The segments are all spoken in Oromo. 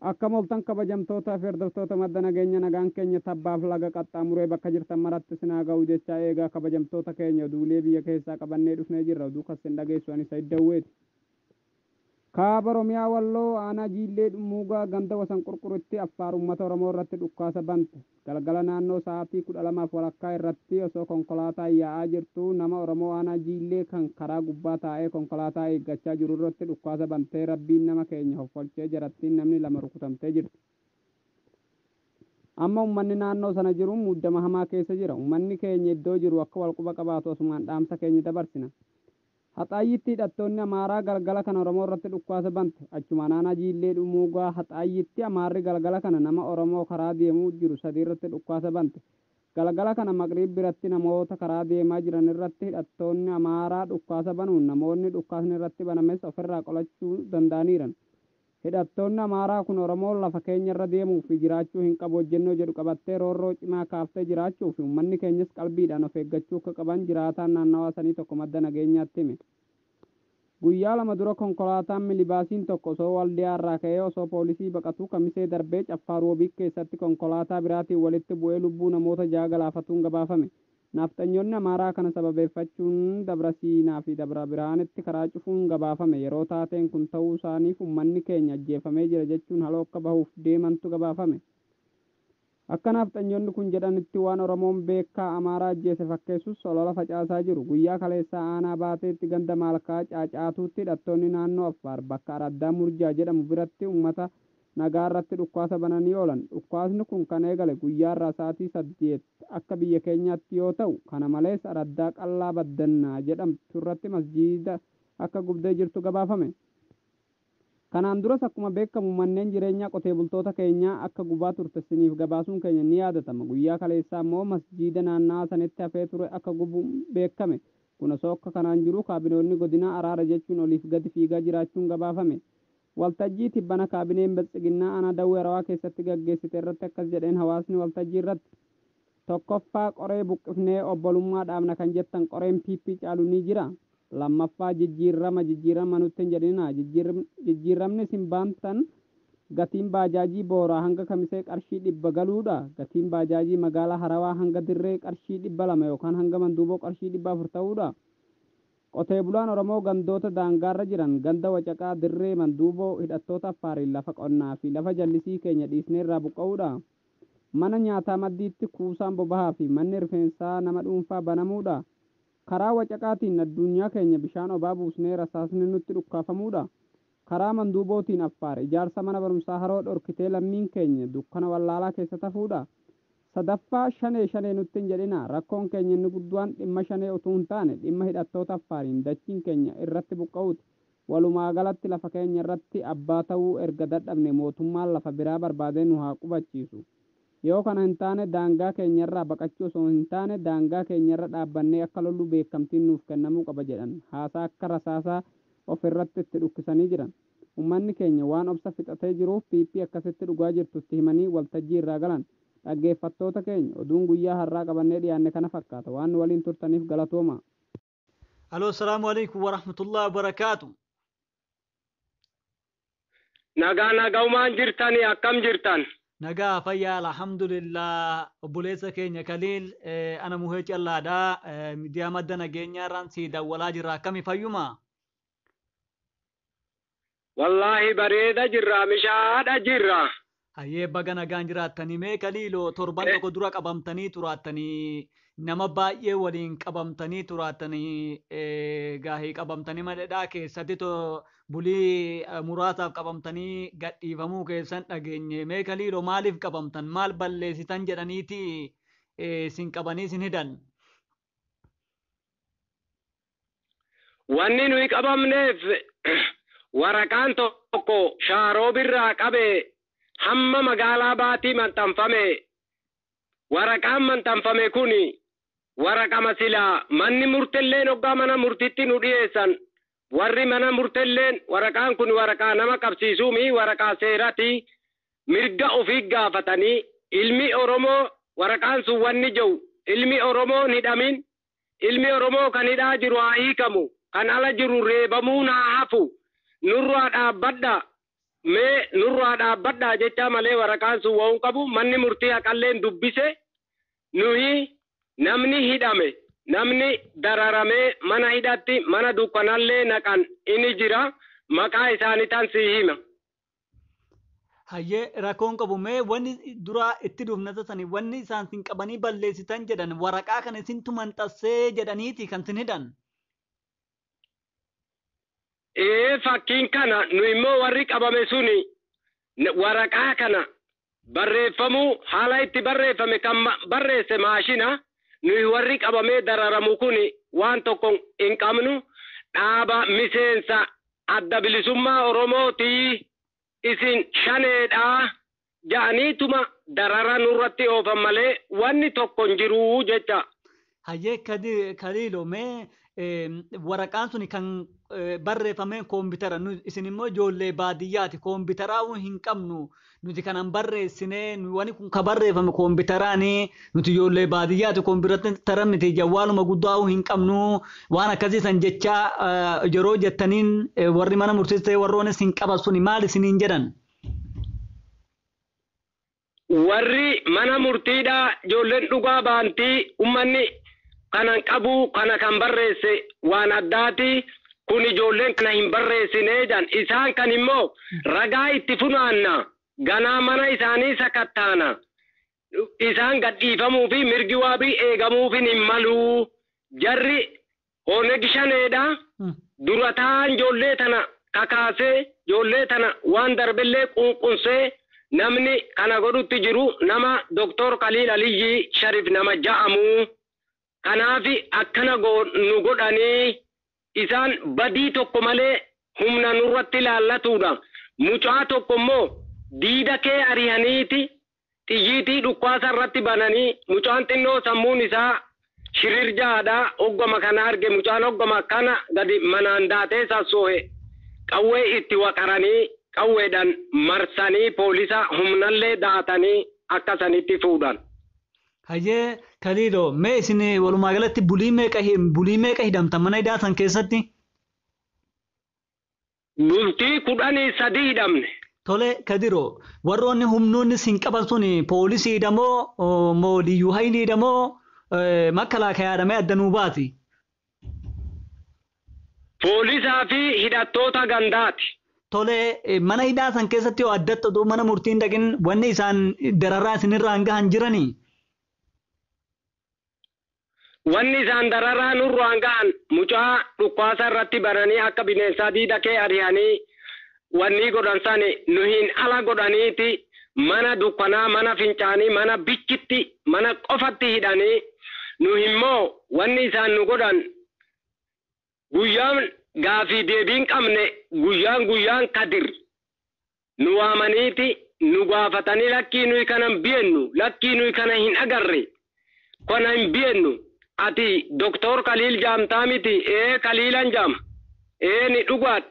Akkam ooltan kabajamtoota fi hordoftoota madda nageenya nagaan keenya tabbaaf laga qaxxaamuree bakka jirtan maratti sinaa ga'u jechaa eegaa kabajamtoota keenya oduulee biyya keessaa qabannee dhufnee jirra. Oduu kasin dhageessu ani Said Dawweeti. Kaaba Oromiyaa Walloo aanaa Jiillee Dhummuugaa ganda wasan qurquritti Affaar uummata Oromoo irratti dhukkaasa bante. Galgala naannoo sa'aatii 12:30 irratti osoo konkolaataa yaa'aa jirtu nama Oromoo aanaa Jiillee kan karaa gubbaa taa'ee konkolaataa eeggachaa jiru irratti dhukkaasa bantee rabbiin nama keenya hoffolchee jarattiin namni lama rukutamtee jirti. Amma uummanni naannoo sana jiru muddama hamaa keessa jira. Uummanni keenya iddoo jiru akka walquba qabaatu asumaan dhaamsa keenya dabarsina. Haxaayyitti hidhattoonni Amaaraa galgala kana Oromoo irratti dhukkaasa bante. Achumaan aanaa Jiillee Dhummuugaa Haxaayyitti Amaarri galgala kana nama Oromoo karaa deemuu jiru sadii irratti dhukkaasa bante. Galgala kana Maqriib biratti namoota karaa deemaa jiran irratti hidhattoonni Amaaraa dhukkaasa banuun namoonni dhukkaasni irratti banames ofirraa qolachuu danda'aniiran. Hidhattoonni Amaaraa kun Oromoon lafa keenya irra deemuu fi jiraachuu hin qabu hojjennoo jedhu qabattee roorroo cimaa kaaftee jiraachuu fi uummanni keenyas qalbiidhaan of eeggachuu akka qaban jiraataan naannawaa sanii tokko madda nageenyaatti hime. Guyyaa lama dura konkolaataan milibaasiin tokko osoo waldiyaa irraa ka'ee osoo poolisii baqatuu kamisee darbee Caffaa Roobii keessatti konkolaataa biraatiin walitti bu'ee lubbuu namoota 6 galaafatuun gabaafame. Naafxanyoonni Amaaraa kana sababeeffachuun Dabra Siinaa fi Dabra Biraanitti karaa cufuun gabaafame. Yeroo taateen kun ta'uu isaaniif uummanni keenya ajjeefamee jira jechuun haloo akka bahuuf deemantu gabaafame. Akka naafxanyoonni kun jedhanitti waan Oromoon beekaa Amaaraa ajjeese fakkeessus olola facaasaa jiru. Guyyaa kaleessaa aanaa baateetti ganda Maalkaa Caacaatuutti hidhattoonni naannoo Affaar bakka Araddaa Murjaa jedhamu biratti uummata nagaa irratti dhukkaasa bananii oolan. Dhukkaasni kun kan eegale guyyaa irraa sa'aatii 8 akka biyya keenyaatti yoo ta'u, kana malees Araddaa Qallaa Baddannaa jedhamtu irratti masjiida akka gubdee jirtu gabaafame. Kanaan duras akkuma beekamu manneen jireenyaa qotee bultoota keenyaa akka gubaa turte siniif gabaasuun keenya ni yaadatama. Guyyaa kaleessaa immoo masjiida naannawaa sanitti hafee ture akka gubu beekame. Kun osoo akka kanaan jiru kaabinoonni godinaa araara jechuun oliif gadi fiigaa jiraachuun gabaafame. Waltajjii tibbana kaabineen Biltsiginnaa aanaa Dawwee Harawaa keessatti gaggeessite irratti akkas jedheen hawaasni waltajjii irratti. Tokkoffaa qoree buqqifnee obbolummaa dhaabna kan jettan qoreen PP caalu ni jira. Lammaffaa jijjiirama jijjiirama nutti hin jedhina. Jijjiiramni isin baantan gatiin baajaajii Booraa hanga Kamisee qarshii 100 galuudha. Gatiin baajaajii magaalaa Harawaa hanga Dirree qarshii 200 yookaan hanga Manduuboo qarshii 400 ta'uudha. Qotee bulaan Oromoo gandoota daangaarra jiran ganda Wacaqaa, Dirree, Manduuboo hidhattoota Affaariin lafa qonnaa fi lafa jallisii keenya dhiisnee irraa buqqa'uudha. Mana nyaataa maddiitti kuusaan boba'aa fi manni rifeensaa nama dhuunfaa banamuudha. Karaa Wacaqaatiin addunyaa keenya bishaan obaa buusnee rasaasni nutti dhukkaafamuudha. Karaa Manduubootiin Affaar ijaarsa mana barumsaa haroo dhorkitee lammiin keenya dukkana wallaalaa keessa tafuudha. Sadaffaa shanee shanee nutti hin jedhina. Rakkoon keenya inni guddaan dhimma shanee utuu hin taane dhimma hidhattoota Affaariin dachiin keenya irratti buqqa'uuti. Walumaa galatti lafa keenya irratti abbaa ta'uu erga dadhabne mootummaan lafa biraa barbaadee nu haa qubachiisu. Yoo kana hin taane daangaa keenya irraa baqachuu osoo hin taane daangaa keenya irra dhaabbannee akka lollu beekamtiin nuuf kennamuu qaba jedhan. Haasaa akka rasaasaa of irratti itti dhukkisanii jiran. Uummanni keenya waan obsa fixatee jiruuf PP akkasitti dhugaa jirtu itti himanii waltajjii irraa galan. Dhaggeeffattoota keenya oduun guyyaa har'aa qabannee dhiyaanne kana fakkaata. Waan nu waliin turtaniif galatooma. Aloo, salaamu alaikum warahmatullahi wabarakaatu. Nagaa nagaumaan jirtanii akkam jirtan? Nagaa fayyaa alhamdulillah obboleessa keenya Kaliil ana Muhee Callaadha miidiyaa madda nageenyaa irraan si dawwalaa jirra akkami fayyuma? Wallaahi bareeda jirra mishaadha jirra. Hayyee, baga nagaan jiraattanii. Mee Kaliiloo, torban tokko dura qabamtanii turaattanii, nama baay'ee waliin qabamtanii turaattanii, gaahii qabamtanii madhedhaa keessatti bulii muraasaaf qabamtanii gadhiifamuu keessan dhageenye. Mee Kaliiloo, maaliif qabamtan? Maal balleessitan jedhaniiti isin qabanii isin hidhan? Wanni nuyi qabamneef waraqaan tokko Shaaroob irraa qabe hamma magaalaa Baatii maxxanfame. Waraqaan maxxanfame kun waraqama silaa manni murtelleen hoggaa mana murtitti nu dhiyeessan, warri mana murtelleen waraqaan kun waraqaa nama qabsiisuumi, waraqaa seerati, mirga ofii gaafatanii, ilmi Oromoo waraqaan sun wanni jiru ilmi Oromoo hin hidhamin, ilmi Oromoo kan hidhaa jiru haa hiikamu, kan ala jiru reebamuun haa hafu, nurraa dhaabbadha, mee nurraa dhaabbadha jecha malee waraqaan sun wa'uun qabu. Manni murtii haqalleen dubbise, nuyi namni hidhame, namni dararamee mana hidhatti mana dukkanallee naqan inni jira, maqaa isaanii tan sii hima. Hayyee, rakkoon qabu. Mee wanni duraa itti dhufna sani, wanni isaan sin qabanii balleessitan jedhan, waraqaa kana isintu maxxansee jedhaniiti kan sin hidhan. Ee, fakkiin kana nu immoo warri qabame suni waraqaa kana barreeffamuu haala itti barreeffame kan barreesse maashina. Nuyi warri qabamee dararamu kun waan tokko hin qabnu, dhaaba miseensa Adda Bilisummaa Oromootii, isin shaneedha ja'aniituma darara nurratti oofan malee wanni tokko hin jiruu jecha. Hayyee Kaliiloo, mee waraqaan suni kan barreeffameen koompitara, isin immoo ijoollee baadiyyaati, koompitaraa hin qabnu nuti, kanan barreessine wanni kun ka barreeffame koompitaraani, nuti ijoollee baadiyyaati, koompitara miti, jawwaaluma guddaa hin qabnu, waan akkasii san jecha yeroo jettaniin warri mana murtiis ta'e warroonis hin qaban suni maal isiniin jedhan? Warri mana murtiidhaa ijoolleen dhugaa baantii, ummanni kanan qabu kana kan barreesse waan addaati, kun ijoolleen kana hin barreessine jedhan. Isaan kan immoo ragaa itti funaanna, ganaa mana isaanii sakattaana, isaan gadhiifamuu fi mirgi waabii eegamuufin hin maluu, jarri Oneg Shaneedha, dura ta'an ijoollee tana kakaasee ijoollee tana waan darbellee qunqunsee namni kana godhutti jiru nama Doktor Kaliil Aliyyii Sharif nama ja'amu. Kanaaf akkana nu godhanii, isaan badii tokko malee humna nurratti ilaallatuudha. Mucaa tokko immoo diida kee ari'aniiti xiyyiitii dhukkaasa irratti bananii, mucaan xinnoo sammuun isaa shirirjaadha, hoggama kana arge mucaan hoggama kana gadi manaan daatee sassoohe, qawwee itti waqaranii qawweedhaan marsanii poolisa humnallee da'atanii akka sanitti fuudhan. Hayyee Kaliiloo, mee isin walumaa galatti bulii meeqa hidhamtan mana hidhaa san keessatti? Bultii 13 hidhamne. Tole Kadiroo, warroonni humnoonni sin qaban sun poolisiidha moo moo liyyuu hayiliidha moo makkalaakayaadha? Mee adda nuu baati? Poolisaa fi hidhattoota gandaati. Tole, mana hidhaa san keessatti yoo addatti oduu mana murtiin dhaqin wanni isaan dararaa isinirraan gahan jiranii? Wanni isaan dararaa nurraan gahan mucaa dhukkaasa irratti bananii akka bineensaa diida kee ari'anii wanni godhan sani nu hin ala godhaniiti mana dukkanaa, mana fincaanii, mana bichitti, mana qofatti hidhanii. Nu immoo wanni isaan nu godhan guyyaan gaafii deebiin qabne, guyyaan guyyaan Kadir nu waamaniiti nu gaafatanii, lakkii nuyi kana hin biyennu, lakkii nuyi kana hin agarre, kana hin biyennu, ati Doktor Kaliil jaamtaa miti? Ee, Kaliilan jaama. Ee, ni dhugaadha,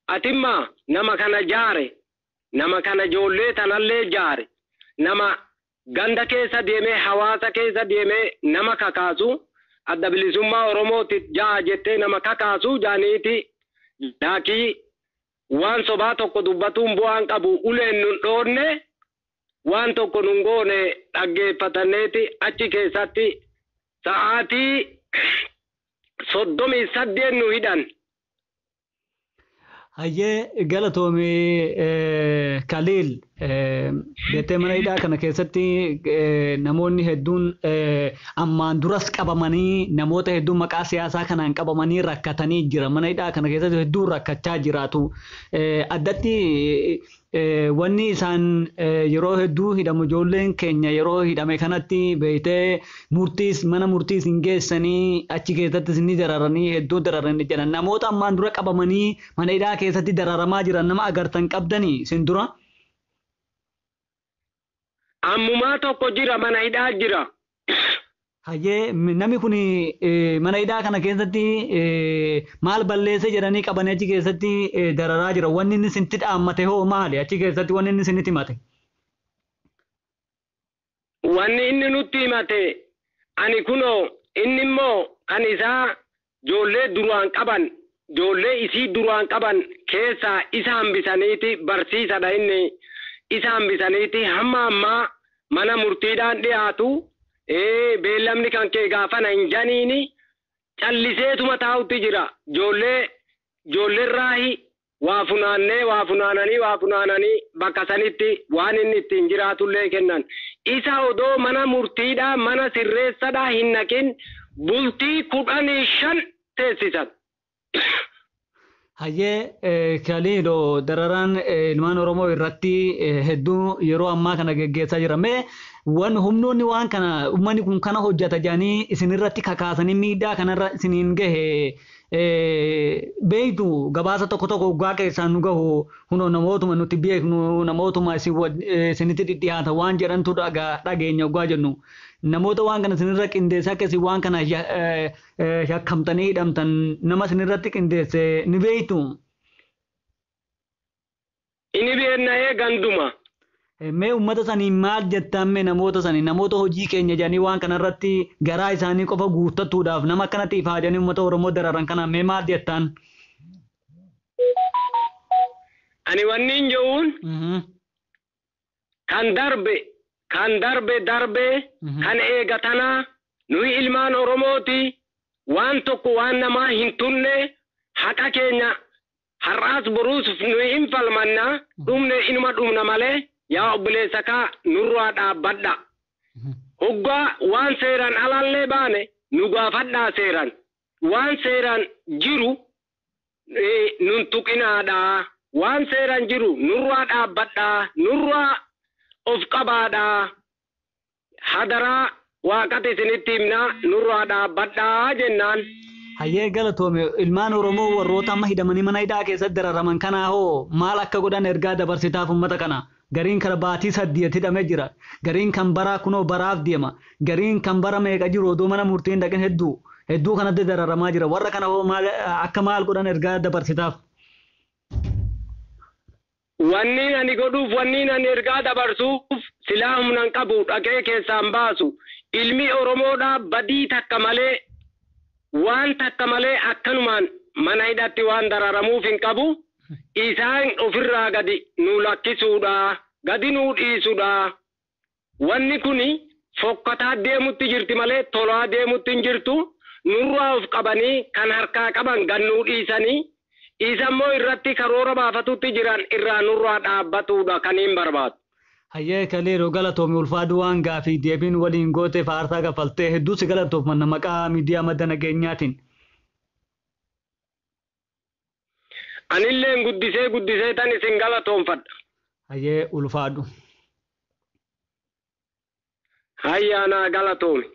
atimma nama kana jaare, nama kana ijoollee tanallee jaare, nama ganda keessa deemee hawaasa keessa deemee nama kakaasu, Adda Bilisummaa Oromooti ja'a jettee nama kakaasu jaaniiti, laakii waan sobaa tokko dubbatuun bu'aan qabu, uleen nun dhoonne, waan tokko nun goone, dhaggeeffatanneeti achi keessatti sa'aatii 38 nu hidhan. Hayyee, galatoomii Kaliil. Beektee mana hidhaa kana keessatti namoonni hedduun ammaan duras qabamanii namoota hedduun maqaa siyaasaa kanaan qabamanii rakkatanii jira. Mana hidhaa kana keessatti hedduun rakkachaa jiraatu. Addatti wanni isaan yeroo hedduu hidhamu ijoolleen keenya yeroo hidhame kanatti beektee murtiis mana murtiis hin geessanii achi keessattis ni dararanii hedduu dararanii jiran. Namoota ammaan dura qabamanii mana hidhaa keessatti dararamaa jiran nama agartan qabdanii isin dura? Ammumaa tokko jira, mana hidhaa jira. Hayyee, namni kun mana hidhaa kana keessatti maal balleesse jedhanii qabanii achi keessatti dararaa jira. Wanni inni isinitti dhaammate hoo maali? Achi keessatti wanni inni isinitti himate? Wanni inni nutti himate ani kunoo inni immoo kan isaa ijoollee duraan qaban, ijoollee isii duraan qaban keessaa isa hambisaniiti barsiisadha inni. Isa hambisaniiti hamma ammaa mana murtiidhaan dhiyaatu, beellamni kan kee gaafana hin janiini calliseetuma taa'utti jira. Ijoollee ijoolleerraahi waa funaannee waa funaananii waa funaananii bakka sanitti waan inni ittiin jiraatullee kennan. Isa odoo mana murtiidhaa mana sirreessadhaa hin naqin bultii 15 teessisan. Hayyee Kaliiloo, dararaan ilmaan Oromoo irratti hedduu yeroo ammaa kana geggeessaa jira. Mee wan humnoonni waan kana uummanni kun kana hojjeta jedhanii isinirratti kakaasanii miidhaa kanarra isiniin gahe beektu? Gabaasa tokko tokko waggaa keessaan nu gahu kunoo namootuma nuti beeknu, namootuma isinitti dhidhiyaata waan jedhantu dhageenya waggaa jennu. Namoota waan kana isinirra qindeesse, akka isin waan kana shakkamtanii hidhamtan nama isinirratti qindeesse ni beektu? Inni beekna'ee ganduma. Mee uummata sanii maal jettan? Mee namoota sanii, namoota hojii keenya jedhanii waan kanarratti garaa isaanii qofa guuttatuudhaaf nama akkanatti ifaajanii uummata Oromoo dararan kana mee maal jettan? Ani wanni hin jedhuun kan darbe kan darbe darbe, kan eegatanaa nuyi ilmaan Oromooti waan tokko waan namaa hin tunne, haqa keenya har'aas boruus nuyi hin falmanna, dhumne inuma dhumna malee, yaa obboleessa kaa nurraa dhaabbadha. Hoggaa waan seeraan alallee baane nu gaafadhaa, seeraan waan seeraan jiru nun tuqinaadhaa, waan seeraan jiru nurraa dhaabbadhaa, nurraa of qabaadhaa, hadaraa waaqati isinitti himnaa, nurraa dhaabbadhaa jennaan. Hayyee, galatoome. Ilmaan Oromoo warroota amma hidhamanii mana hidhaa keessatti dararaman kanaa hoo maal akka godhan ergaa dabarsitaaf uummata kana? Gariin kan baatii 8 hidhamee jira. Gariin kan baraa kunoo baraaf deema. Gariin kan bara meeqa jiru odoo mana murtii hin dhaqin hedduu hedduu kanatti dararamaa jira. Warra kana hoo maal akka maal godhan ergaa dabarsitaaf? Wanni ani godhuuf, wanni ani ergaa dabarsuuf, silaa humnan qabu dhaqee keessaan baasu. Ilmi Oromoodhaa badii takka malee, waan takka malee akkanumaan mana hidhatti waan dararamuuf hin qabu. Isaan ofirraa gadi nu lakkisuudha, gadi nu dhiisuudha. Wanni kuni fokkataa deemutti jirti malee tolaa deemutti hin jirtu. Nurraa of qabanii kan harkaa qaban gannuu dhiisanii isa immoo irratti karoora baafatutti jiran irraa nurraa dhaabbatuudha kan hin barbaadu. Hayyee Kaleeroo, galatoomi, ulfaadhu. Waan gaafii deebiin waliin goote faarsaa kaffaltee hedduu si galatoofmanna maqaa miidiyaa madda nageenyaatiin. Anilleen guddisee guddisee tan isin galatoonfadha. Hayyee, ulfaadhu. Hayyaanaa, galatoomi.